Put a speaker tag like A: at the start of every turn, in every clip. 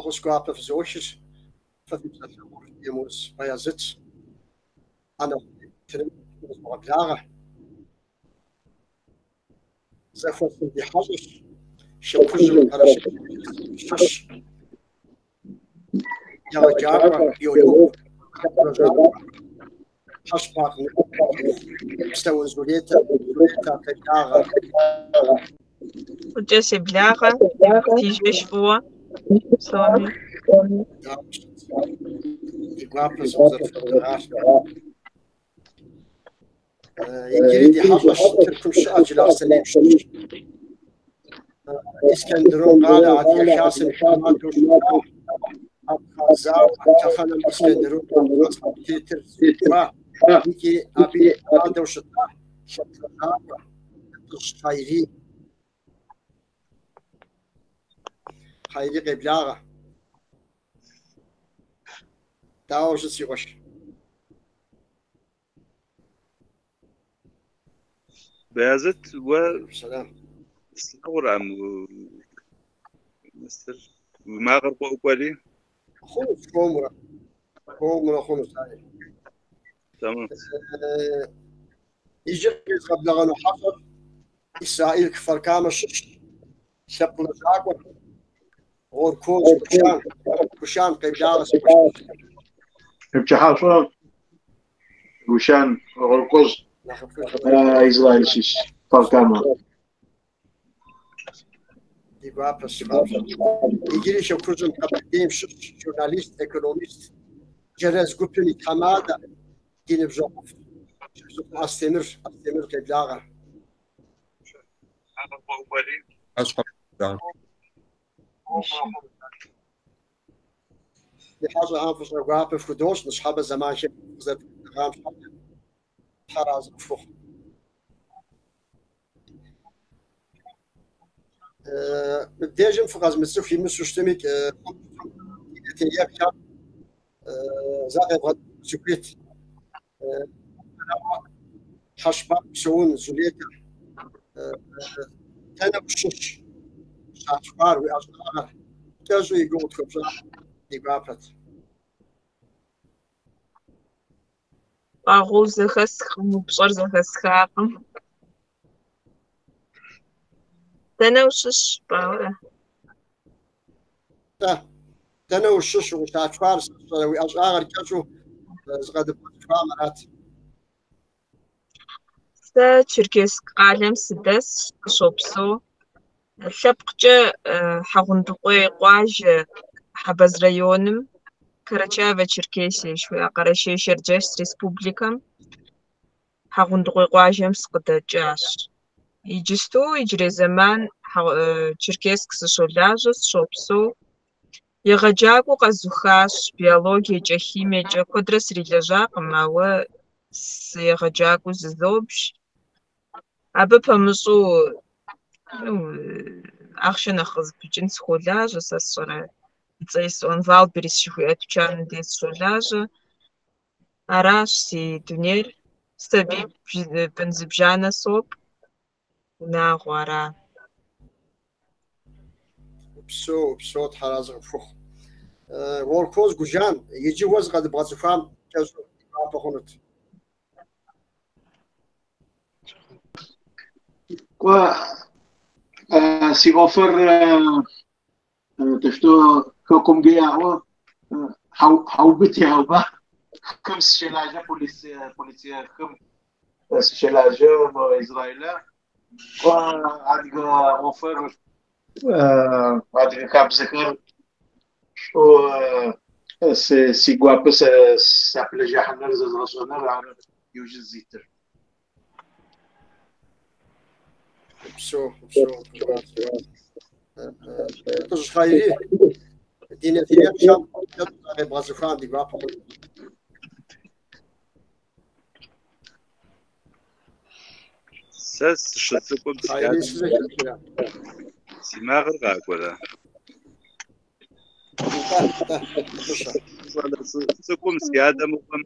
A: Фӏэхъус гуапэ фызохыр, фэ фи псэлъэгъур Емуз Баязытщ. ӏэнэ хъурей нэтыным фыкъызогъэблагъэ. Зэхуэсым ди хьэщӏэщ, Хэкужьым Къэрэшей-Черкесым щыщ егъэджакӏуэ, биолог, лъэпкъ лэжьакӏуэ, Хьэщпакъ ипхъу Псэун Зулетэ, Зулетэ къеблагъэ.
B: Фӏыкӏэ себлагъэ, фи жэщ фӏыуэ псоми.
A: Дауэ щыт? Ди гуапэ сыкъызэрыфхуеблэгъар. Иджыри ди хьэщӏэщ Тыркум щыӏэ Джылахъстэнейм щыщ Искендерун къалэ Адыгэ Хасэм и тхьэмадэу щыта Абхъаз зауэ лъэхъэнэм Искендерун Абхъаз комитетыр зыухуа икӏи абы и тхьэмадэу щыта лъэпкъ лэжьакӏуэ Тӏыжь Хъайри. Хъайри къеблагъэ. Дауэ ущыт, си къуэш?
C: Баязыт, уэ
A: Сэлам.
C: слъагъурам мыстыр, уи макъыр къокӏуэри.
A: Хъунущ, хуэмурэ. Хуэмурэ хъунущ, ари.
C: Тэмэм.
A: Иджы къезгъэблэгъэну хьэщӏэр Исраил Кфар-Камэ щыщ лъэпкъ лэжьакӏуэ Гъуэркуоз Гушан. Гушан къеблагъэ, си къуэш.
D: Пчыхьэшӏо Гушан Гъуэркуоз
A: Нэхъыфӏыж.
D: Израил щыщ Кфар-Камэ.
A: Ди гуапэщ, фапщӏэ. Иджыри Хэкужьым Къэбэрдейм щыщ журналист, экономист, Джэрэз гупым и тхьэмадэ, ди ныбжьэгъуфӏ Шыбзыхъуэ Астемыр, Астемыр къеблагъэ. Ди хьэщӏэхэм фӏыщӏэ гуапэ фхудощӏ, ныщхьэбэ зэман хэфхыу къызэрытхуеблэгъам щхьэкӏэ. Тхьэр арэзы къыфхухъу. Мыбдежым фыкъэзмыцӏыху имысу щытми, ди нэтынеплъхэм закъебгъэцӏыхуну сыхуейт. Хьэщпакъ Псэун Зулетэ, дэнэ ущыщ, ущалъхуар, уи ӏэщӏагъэр кӏэщӏу и гугъу тхуэпщӏам ди гуапэт.
B: Фӏагъыу зэхэсхкъым, упщӏэр зэхэсхакъым. Дэнэ ущыщ, жыпӏауэрэ?
A: Тӏэ, дэнэ ущыщ, укъыщалъхуар, сэ сщӏэрэ, уи ӏэщӏагъэр кӏэщӏу зыкъэдыбгъэцӏыхуам арат.
B: Сэ Черкесск къалэм сыдэсщ, сыщопсэу. Лъэпкъкӏэ Хьэгъундыкъуей къуажэ Хьэбэз районым, Карачаево-Черкесие жыхуиӏэ Къэрэшей-Шэрджэс республикэм Хьэгъундыкъуей къуажэм сыкъыдэкӏащ. Иджысту иджырей зэман Черкесск сыщолажьэ, сыщопсэу. Егъэджакӏуэу къэзухащ, биологиекӏэ, химиекӏэ куэдрэ срилэжьакъым, ауэ сыегъэджакӏуэу зызобж. Абы пэмыщӏу, ну, ахъшэ нэхъ къызыпыкӏын сыхуолажьэ, сэ сщӏэрэ, и цӏэ исӏуэн Вайлдберриз жыхуиӏэ тучаным дей сыщолажьэ. Аращ си дунейр. Сабий бын зыбжанэ сопӏ, унагъуэ ара.
A: Упсэу, упсэу, Тхьэр арэзы къыпхухъу. Уэркуоз Гужан, иджы уэ зыкъэдыбгъэцӏыхуам кӏэщӏу ди гуапэ хъунут.
D: Кӏуэ, си ӏуэхур то, что хэкумкӏэ яӏэу хьэубыт яӏэба. Хым сыщелажьэ, полиция хым сыщелажьэ Израилэ. Кӏуэ, адыгэ ӏуэхур, адыгэ хабзэхэр шӏу си гуапэ сапылэжьыхьыныр, зэзгъэшӏэныр ары иужь зитыр.
A: Упсэу, упсэу, Тӏыжь Хъайри, ди нэтынеплъхэм кӏэщӏу закъебгъэцӏыхуам ди гуапэ хъунут.
C: Сэ сыщыцӏыкӏум си
A: Хъайри
C: адэм
A: сызэхэпхрэ?
C: Си макъыр къакӏуэрэ?
A: Нтӏэ, нтӏэ, фӏыщэ.
C: Щӏалэ цӏыкӏум си адэм укъым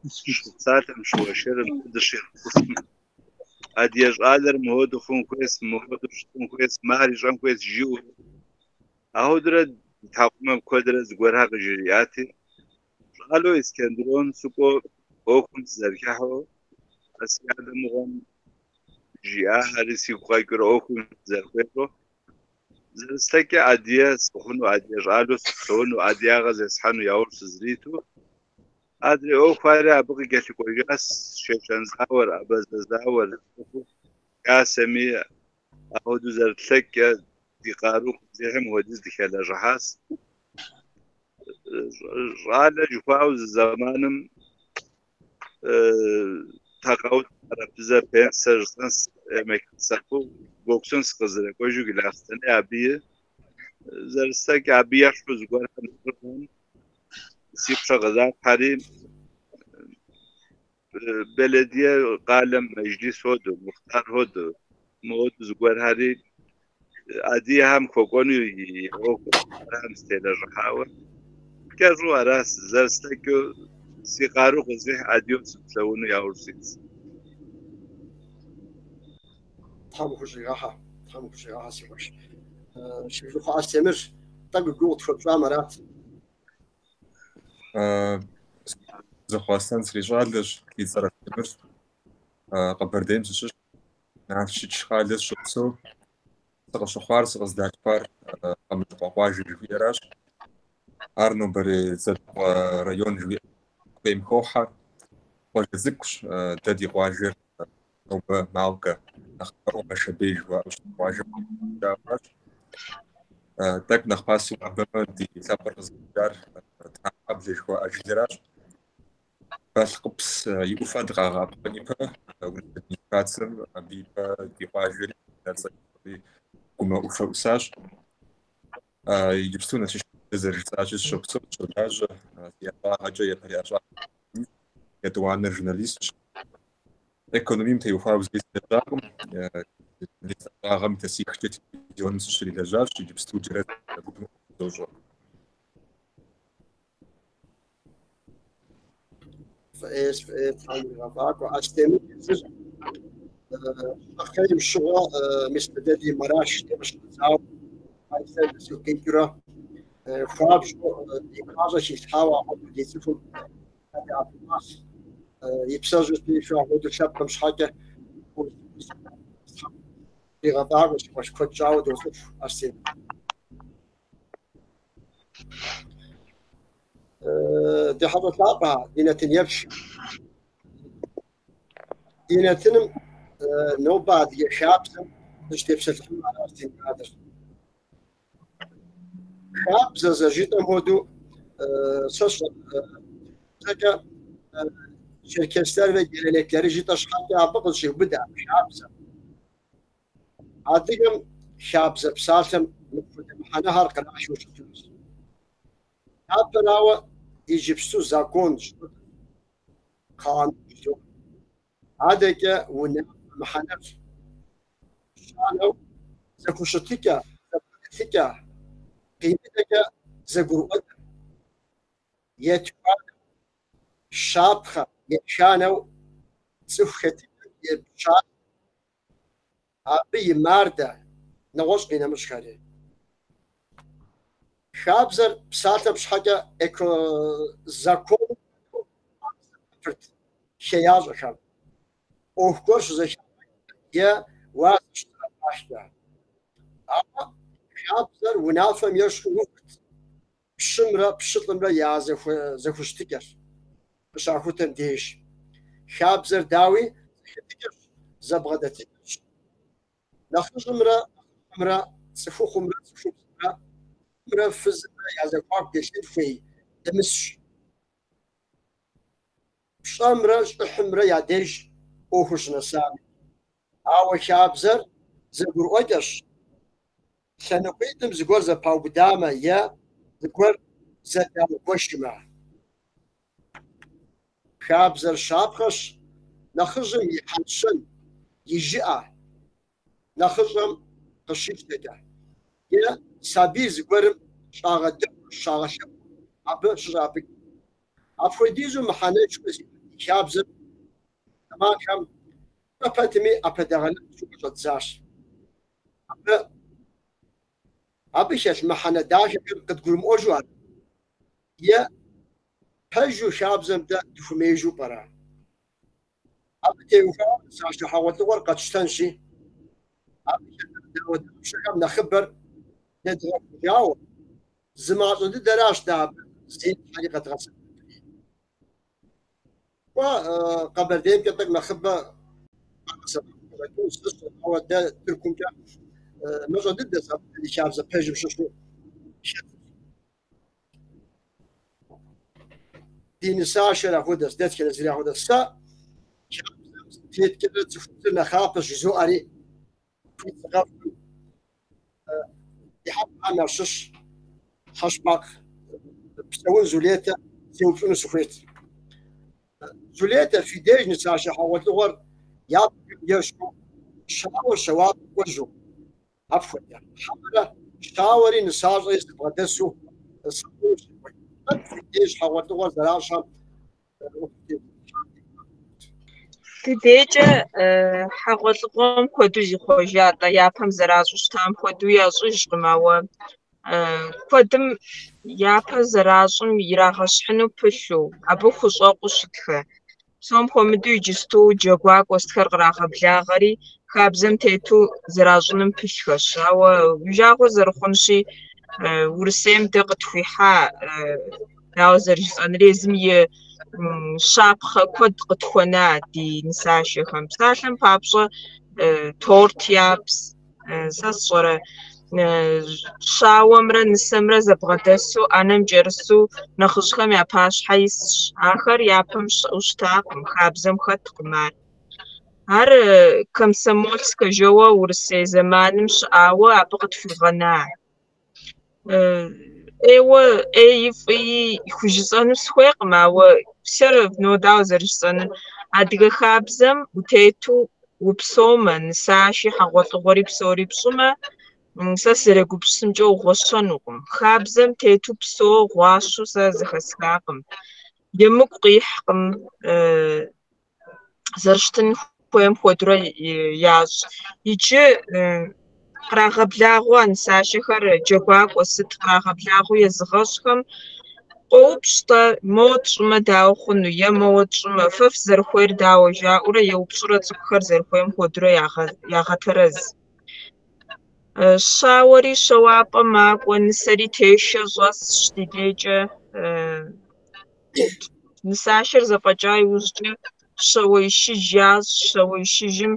C: щыпсалъэм, щыуэршэрым, дыщигъэсым. Адыгэ щӏалэр мыуэду хъун хуейс, мыуэду щытын хуейс, мар ищӏэн хуейс жиӏэу. Ахуэдурэ и тхьэкӏумэм куэдрэ зыгуэрхэр къыжриӏати, щӏалэу Искендерун сыкӏуэу ӏуэхум сызэрыхыхьэу, а си адэ мыгъуэм жиӏахэри сигу къэкӏыурэ ӏуэхум сызэрыхуекӏуэу, зэрыслъэкӏэ адыгэ сыхъуну, адыгэ щӏалэу сыпсэуну, адыгагъэ зесхьэну яужь сызэриту, адрей ӏуэхухэри абы къыкӏэлъыкӏуэжащ, Шэшэн зауэр, Абазэ зауэр, хасэми апхуэдэу зэрытлъэкӏкӏэ ди къару къыздихьым хуэдиз дыхэлэжьыхьащ. Щӏалэ жыхуаӏэу зы зэманым тақауыт арапыбзэ пенсэ жысӏэнс эмек сыкъуу Гёксун сыкъызэрыкӏуэжу Джылахъстэней абыи зэрыслъэкӏэ абы ещхьу зыгуэрхэм си пщэ къыдалъхьэри беледие къалэм мэжлис хуэдэу, мухътар хуэдэу, мыуэду зыгуэрхэри адыгэхэм хуэкӏуэну и ӏуэхухэм сытелэжьыхьауэ. Кӏэщӏу аращ, зэрыслъэкӏыу си къару къыздихь адыгэу сыпсэуну яужь ситщ.
A: Тхьэм хущӏигъэхьэ, Тхьэм хущӏигъэхьэ, си къуэш. Шыбзыхъуэ Астемыр, тӏэкӏу и гугъу тхуэпщӏам арат.
E: Шыбзыхъуэ Аслъэн срищӏалэщ, и цӏэр Астемырщ. Къэбэрдейм сыщыщ, Налшыч къалэ сыщопсэу. Сыкъыщыхъуар, сыкъыздалъхуар Къамылыкъуэ къуажэ жыхуиӏэращ. Ар нобэрей Дзэлыкъуэ район жыхуиӏэ куейм хохьэ. Къуажэ цӏыкӏущ, дэ ди къуажэр нобэ Малкэ, нэхъыпэӏуэ Мэшэбей жыхуаӏэу щыт къуажэм аращ. Тӏэкӏу нэхъ пасэу уӏэбэмэ, ди лъэпкъыр къызыхэкӏар Трамхьэблэ жыхуаӏэ жылэращ. Балъкъыпс и ӏуфэ дыкъагъэӏэпхъуэн ипэ, урыс администрацэм абы ипэ ди къуажэри Гумэ ӏуфэ ӏусащ. Иджыпсту Налшыч зэрыжысӏащи, сыщопсэу, сыщолажьэ, си ӏэщӏагъэкӏэ япэрей ӏэщӏагъэ етӏуанэр журналистщ. Экономием теухуауэ зэи сылэжьакъым. Журналист ӏэщӏагъэм илъэсихкӏэ телевизионым сыщрилэжьащ, иджыпсту Джэрэт гупым сощӏэ.
A: Фӏыӏейщ, фӏыӏей, Тхьэм уригъэфӏакӏуэ. Астемыр езыр щӏыхъейм щыгъуэ мис мыдэ ди Мараш къыщыщӏэдзауэ Кайсер нэсыху къикӏыурэ хуабжьу и гуащӏэ хилъхьауэ апхуэдэу ди цӏыхум ядэӏэпыкъуащ. И псэжьыр щӏихыу апхуэдэу лъэпкъым щхьэкӏэ уригъэфӏакӏуэ, си къуэш, куэд щӏауэ доцӏыху Астемыр. Ди хьэщӏэ лъапӏэ, ди нэтын еплъ. Ди нэтыным нобэ адыгэ хабзэм дыщытепсэлъыхьыну аращ ди мурадыр. Хабзэ зэрыжытӏэм хуэдэу сэ бзэкӏэ Черкесler ve gelenekleri жытӏэ щхьэкӏэ абы къызэщӏеубыдэ хабзэ. Адыгэм хабзэ псалъэм мыпхуэдэ мыхьэнэхэр кърахыу щытащ. Япэрауэ, иджыпсту закон жытӏэр, къанун жыдоӏэ. Адэкӏэ унафэ мыхьэнэр. Щанэу зэхущытыкӏэ, зэбгъэдэтыкӏэ, къимыдэкӏэ зэгурыӏуэкӏэ. Етхуанэу щапхъэ, еханэу цӏыху хэтыкӏэм и пщалъэ, абы и мардэ, нэгъуэщӏ къинэмыщӏхэри. Хабзэр псалъэм щхьэкӏэ эко законым хуэдэу къагъэсэбэпырт хеящӏэхэм. ӏуэху гуэр щызэхагъэкӏкӏэ е уасэ щызэӏэпахкӏэ. Ауэ хабзэр унафэм ещхьу увырт пщымрэ пщылӏымрэ я зэхущытыкӏэр къыщахутэм деж. Хабзэр, дауи, зэхэтыкӏэщ, зэбгъэдэтыкӏэщ. Нэхъыжьымрэ нэхъыщӏэмрэ, цӏыхухъумрэ цӏыхубзымрэ, лӏымрэ фызымрэ я зэхуаку дэлъын хуей нэмысщ. Пщӏэмрэ щӏыхьымрэ я деж ӏуэхур щынэсами. Ауэ хабзэр зэгурыӏуэкӏэщ. Лъэныкъуитӏым зыгуэр зэпаубыдамэ е зыгуэр зэдаугуэшмэ. Хабзэр щапхъэщ, нэхъыжьым и хьэл-щэн, и жыӏэ нэхъыщӏэм къыщищтэкӏэ е сабийр зыгуэрым щӏагъэдэӏу, щагъэлъэӏу, абы щыщӏапӏыкӏ. Апхуэдизу мыхьэнэшхуэ зиӏэ ди хабзэр зэманхэм кӏуэ пэтми ӏэпэдэгъэлэл тщӏыуэ щӏэддзащ. Абы Абы хэлъ мыхьэнэ дахэхэр къыдгурымыӏуэжу ара? Е пэжу хабзэм дэ дыхуэмеижу пӏэрэ? Абы теухуауэ нысашэ хьэгъуэлӏыгъуэр къэтщтэнщи, абы хэта дауэдапщэхэм нэхъыбэр дэдгъэхужауэ, зы мащӏэ дыдэращ дэ абы зетхьэри къэдгъэсэбэпри. Кӏуэ, Къэбэрдеймкӏэ тӏэкӏу нэхъыбэ къагъэсэбэпу къыщӏэкӏынущ, сщӏэркъым, ауэ дэ Тыркумкӏэ мащӏэ дыдэщ абы ди хабзэ пэжым щыщу хэтыр. Ди нысашэр апхуэдэщ, дэтхэнэ зыри апхуэдэщ. Сэ хабзэм сытеткӏэрэ цӏыхубзыр нэхъапэщ жызоӏэри, хуит сыкъэфщӏым ди хьэщӏэхэм ящыщ Хьэщпакъ Псэун Зулетэ сеупщӏыну сыхуейт. Зулетэ, фи деж нысашэ хьэгъуэлӏыгъуэр япэхэм ещхьу щауэр щауапӏэ кӏуэжу апхуэдэ. Хьэмэрэ щауэри нысащӏэри зэбгъэдэсу сабийм щекӏуэкӏ. Тӏэкӏу фи деж хьэгъуэлӏыгъуэр зэращӏэм
B: Ди дейкӏэ хьэгъуэлӏыгъуэм куэду зихъуэжа, атӏэ япэм зэращӏу щытам хуэдэу ящӏыжкъым, ауэ куэдым япэ зэращӏым ирагъэщхьыну пылъу, абы хущӏэкъуу щытхэ. Псом хуэмыдэу иджысту джэгуакӏуэ сытхэр кърагъэблагъэри, хабзэм тету зэращӏыным пылъхэщ. Ауэ уи жагъуэ зэрыхъунщи, Урысейм дэ къытхуихьа, дауэ зэрыжысӏэнур, езым и щапхъэ куэд къытхуэна ди нысашэхэм. Псалъэм папщӏэ, торт ябз, сэ сщӏэрэ, щауэмрэ нысэмрэ зэбгъэдэсу, ӏэнэм кӏэрысу нэхъыжьхэм я пащхьэ исщ. Ахэр япэм щыӏэу щытакъым, хабзэм хэткъым ар. Ар комсомольскэ жэуэ Урысей зэманым щыӏауэ абы къытхуигъэна. ӏейуэ, ӏеи фӏыи хужысӏэну сыхуейкъым, ауэ все равно дауэ зэрыжысӏэнур, адыгэ хабзэм утету упсэумэ, нысаши хьэгъуэлӏыгъуэри псори пщӏымэ, сэ сызэрегупсысымкӏэ угъуэщэнукъым. Хабзэм тету псэу гъуащэу сэ зэхэсхакъым. Емыкӏу къихькъым, зэрыщытын хуейм хуэдэурэ ящӏ. Иджы кърагъэблагъэу а нысашэхэр джэгуакӏуэ сыт кърагъэблагъэу езыгъэщӏхэм къоупщӏ-тӏэ, моуэ тщӏымэ дауэ хъуну е моуэ тщӏымэ, фэ фызэрыхуейр дауэ жаӏэурэ еупщӏурэ цӏыхухэр зэрыхуейм хуэдэурэ ягъэтэрэз. Щауэри щауапӏэ макӏуэ, нысэри тешэ щӏэсщ ди дейкӏэ. Нысашэр зэфӏэкӏа иужькӏэ щауэишыж ящӏ, щауэишыжым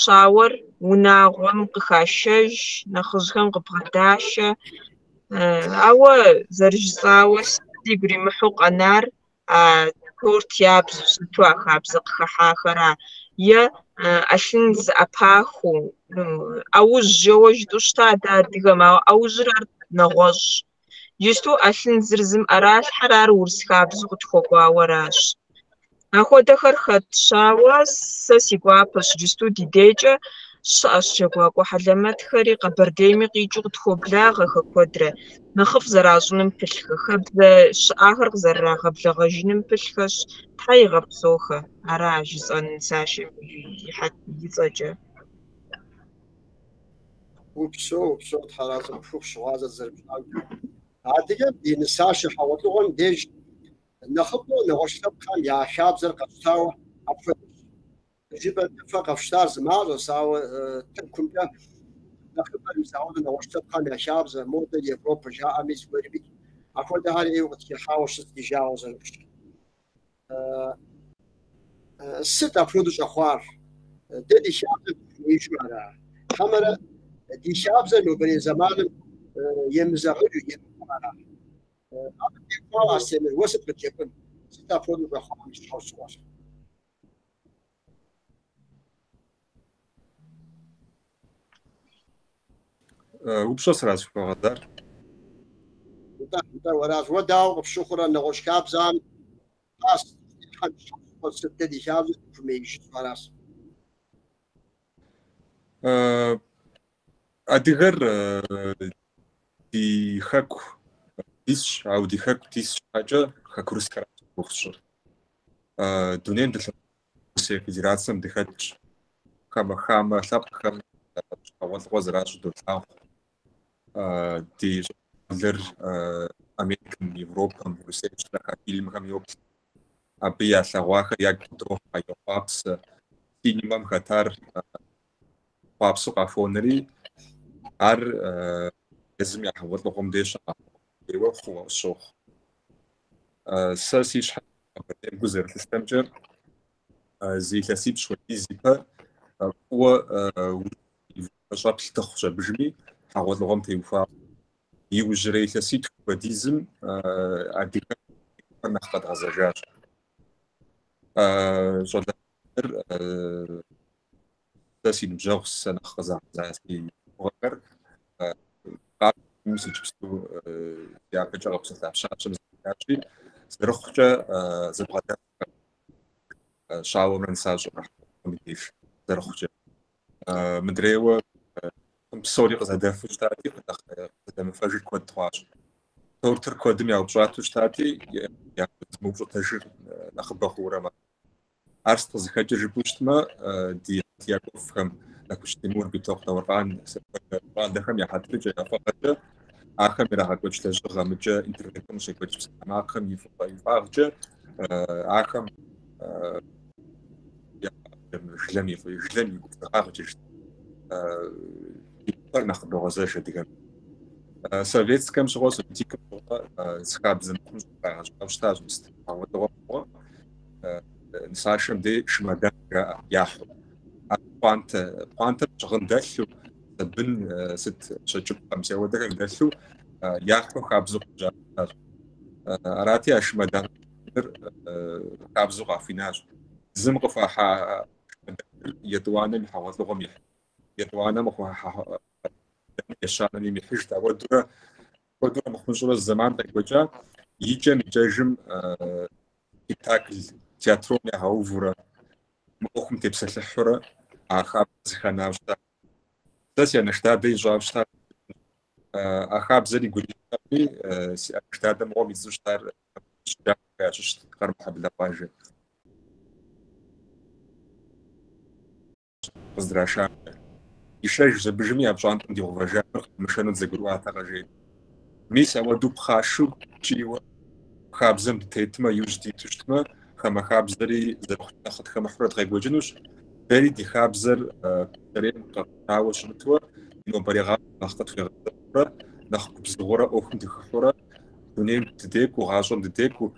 B: щауэр унагъуэм къыхашэж, нэхъыжьхэм къыбгъэдашэ. Ауэ зэрыжысӏауэ, сигу иримыхьу къэнар а торт ябзу сыту а хабзэ къыхыхьахэра е ӏэлъын зэӏэпахыу, ӏэужь жэуэ жытӏэу щыта дэ адыгэм, ауэ ӏэужьыр ар нэгъуэщӏ. Иджысту ӏэлъын зыр зым ӏэралъхьэр ар урыс хабзэу къытхуэкӏуауэ аращ. Ахуэдэхэр хэтщ, ауэ сэ си гуапэщ иджысту ди дейкӏэ щыӏэщ джэгуакӏуэ хьэлэмэтхэри, Къэбэрдейми къикӏыу къытхуоблагъэхэ куэдрэ, нэхъыфӏ зэращӏыным пылъхэ, хабзэ щыӏахэр къызэрырагъэблэгъэжыным пылъхэщ, Тхьэ игъэпсэухэ, ара жысӏэн нысашэм и цӏэкӏэ.
A: Упсэу, упсэу, Тхьэразэ къыпхухъу щыгъуазэ дызэрыпщӏамкӏэ. Адыгэм ди нысашэ хьэгъуэлӏыгъуэм деж нэхъыбэу нэгъуэщӏ лъэпкъхэм я хабзэр къэтщтауэ апхуэдэщ. Жыпӏэмкӏэ фэ къэфщтар зы мащӏэщ, ауэ Тыркумкӏэ нэхъыбэр мис ауэдэ нэгъуэщӏ лъэпкъхэм я хабзэ, модэ Европэ жаӏэми зыгуэрми, апхуэдэхэр ӏейуэ къытхихьауэ щытщ ди жагъуэ зэрыхъущ. Сыт апхуэдэу щӏэхъуар? Дэ ди хабзэм дыхуэмеижу ара? Хьэмэрэ ди хабзэр нобэрей зэманым емызэгъыжу, емыкӏуу ара? Абы теухуауэ, Астемыр, уэ сыт къыджепӏэн? Сыт апхуэдэу щӏэхъуам и щхьэусыгъуэр?
E: Упщӏэ сэра зыхуэгъэзар?
A: Нтӏэ, нтӏэ, уэращ. Уэ дауэ къыпщыхъурэ нэгъуэщӏ хабзэм щхьэусыгъуэр сыт дэ ди хабзэм дыхуэмеижыну аращ?
E: Адыгэр ди хэку дисщ, ауэ ди хэку дис щхьэкӏэ хэкурысхэращ зи гугъу сщӏыр. Дунейм Урысей Федерацэм дыхэтщ. Хамэ-хамэ лъэпкъхэм хьэгъуэлӏыгъуэ зэращӏыр долъагъу. Ди щӏалэр Америкэм, Европэм, Урысейм щытраха фильмхэм йоплъ. Абы ялъэгъуахэр ягу къыдохьэ, йохъуапсэ. Синемэм хэтар хъуапсэу къахуонэри, ар езым я хьэгъуэлӏыгъуэм деж щыкъэхъуауэ хъууэ къысщохъу. Сэ си щхьэ Къэбэрдейм гу зэрылъыстэмкӏэ, зы илъэсипщӏ хуэдиз ипэ фӏыуэ щӏэплъ дыхъущ абыжми, хьэгъуэлӏыгъуэм теухуауэ. Иужьрей илъэситху хуэдизым адыгэм нэхъ къэдгъэзэжащ. Щӏалэр сэ си ныбжьэгъу, сэ нэхъ къызэгъэза си гугъэхэр къапщтэмэ, иджыпсту япэкӏэ къэпсэлъа пщащэм зэрыжиӏащи, зэрыхъукӏэ зэбгъэдэфхэр щауэмрэ нысащӏэмрэ и деж зэрыхъукӏэ. Мыдрейуэ псори къызэдэфу щытати, нэхъ къызэдэмыфэжыр куэд хъуащ. Тортыр куэдым яупщӏату щытати, яхузэмыупщӏэтэжыр нэхъыбэ хъуурэ мэхъу. Ар сыт къызыхэкӏыр жыпӏэу щытмэ, ди хьэтиякӏуэфӏхэм, Нэхущ Тимур, Битокъу Тауркъан щӏалэхэм я хьэтыркӏэ, я фӏыгъэкӏэ, ахэм ирагъэкӏуэкӏ лэжьыгъэ мыкӏэ интернетым къыщекӏуэкӏ псалъэмакъхэм и фӏагъкӏэ ахэм жылэм и жылэм и губзыгъагъкӏэ ди нэхъ къыдогъэзэж адыгэм. Советскэм щыгъуэ, советикэм щыгъуэ зы хабзэ мыхъумыщӏэ къагъэщӏауэ щытащ, мис хьэгъуэлӏыгъуэм щыгъуэ нысашэм дей шымэдан жаӏэ яхьу. Ар пхъуантэ, пхъуантэм щыгъын дэлъу, сабын, сыт щэкӏыпхъэ, мис ауэдэхэр дэлъу яхьу хабзэу къежьащ. Арати, а шымэданыр хабзэу къахуинащ. Зым къыхуахьа шымэданыр етӏуанэм и хьэгъуэлӏыгъуэм ихь, етӏуанэм къыхуахьа ещанэм ихьыжт. Ауэдурэ, куэдурэ мыхъумыщӏурэ зы зэман къекӏуэкӏа, икӏэм икӏэжым спектакль театром ягъэувурэ, мы ӏуэхум тепсэлъыхьурэ а хабзэр зыханауэ щыта. Сэ си анэш дадэ ищӏауэ щыта. А хабзэр игу ирихьри, си анэш дадэ мыгъуэм и цӏэу щытар ящыщт Къармэхьэблэ къуажэ. Къыздрашамкӏэ. Ишэжщ абыжми я пщӏантӏэм дигъэувэжар къамышэну дызэгурыӏуатэкъэ, жери. Мис ауэдэу пхъашэу ткӏийуэ хабзэм дытетмэ, иужь диту щытмэ, хамэ хабзэри зэрыхъукӏэ нэхъ къытхэмыхьурэ дыкъекӏуэкӏынущ. Дэри ди хабзэр пасэрейм къэхъуауэ щымытуэ, ди нобэрей гъащӏэм нэхъ къытхуегъэзэгъурэ, нэхъ губзыгъуэрэ ӏуэхум дыхыхьурэ, дунейм дыдекӏуу, гъащӏэм дыдекӏуу.